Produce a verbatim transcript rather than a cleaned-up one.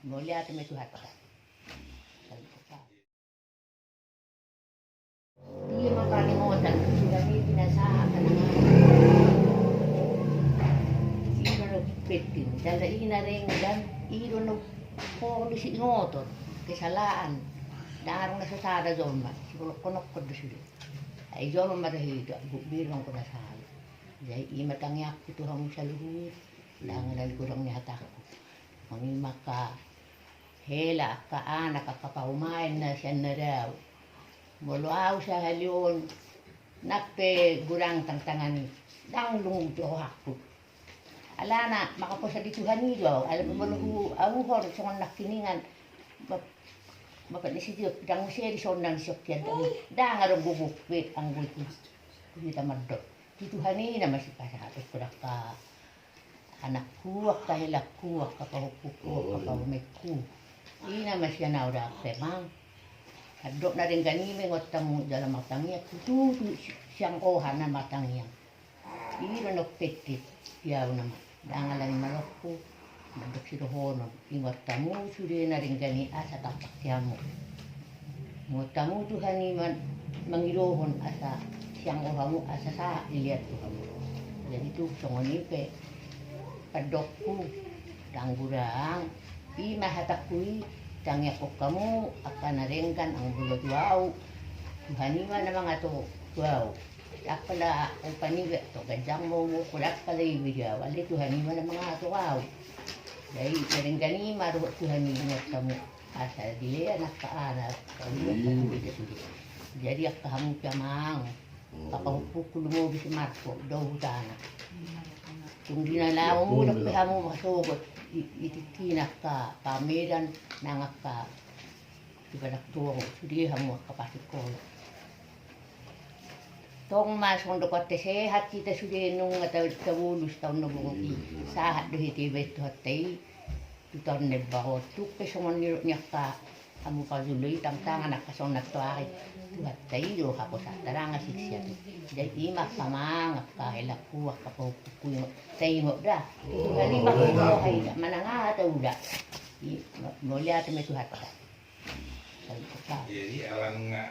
Mauliate ma tu Tuhanta. Dia ma paningotan tu sude i pinasahat na. I do na penting jala i na denggan, i do na porlu siingoton. Kesalaan. Ndang adong na so sada jolma siholonghon do sude. Ai jolma do hita, gok be do angka na sala. Jadi i ma tangiangku tu hamu saluhut. Ndang adong godang ni hatangku. Songon i ma angka hela, angka anak, angka parumaen na sian na dao. Molo au sahali on nang pe godang tantangan i, ndang dung rohangku. Alana mangkaposa di Tuhan i do au. Alana molo huauhon songon nangkiningan, bap-, bapak ni si Tio, ndang muse dison na dison kian, ndang adong gogok be anggo i tu hita mandok. Tu Tuhan i nama sipasahatonku angka anakku, angka helangku, angka pahompuku, angka parumaenku. I nama sian au da pe, Amang. Andok na denggan i ma ingot hamu jala martangiang, tutu siang oha na martangiang. I do na penting di au nama. Ndang alani malompa mandok sidohonon. Ingot hamu sude na denggan i asa tarpangke hamu. Ingot hamu Tuhan i man-, mangidohon asa siang oha hamu, asa sahat dilehon tu hamu. Jadi tu songon i pe pandokku, ndang godang. I ma hatangku i, tangiangkon hamu angka na denggan, anggo molo tu au, Tuhan i ma na mangato tu au. Ndang pola au paniga, to ganjang ma umurku, ndang pola iba di au, alai Tuhan i ma na mangato au. Jadi na denggan i ma dohot Tuhan i, ingot hamu asa dilehon angka anak, parumaen, parumaen sude. Jadi angka hamu pe, Amang, angka pahompuku, lumobi si Marco, dao hutana. Tung di na laho mudok pe hamu masogot i, i tingki na angka pamedan, nang angka di padang tonga, sude hamu angka pasingkola. Tong ma songon dokon hita, sehat hita sude, nunga ta-, tabolus taon na bongot i. Sahat do hita dibahen Tuhanta i tu taon na imbaru on. Tung pe songon nidok ni angka hamu parjolo i, tantangan angka songon na tuari, Tuhanta i do haposaanta, ndang siksaan. Jadi i ma, Amang, angka helangku, angka pahompuku, ingot, taingot da. Tu Tuhan i ma, manang aha taula. I ma, mauliate ma tu Tuhanta. Jadi alana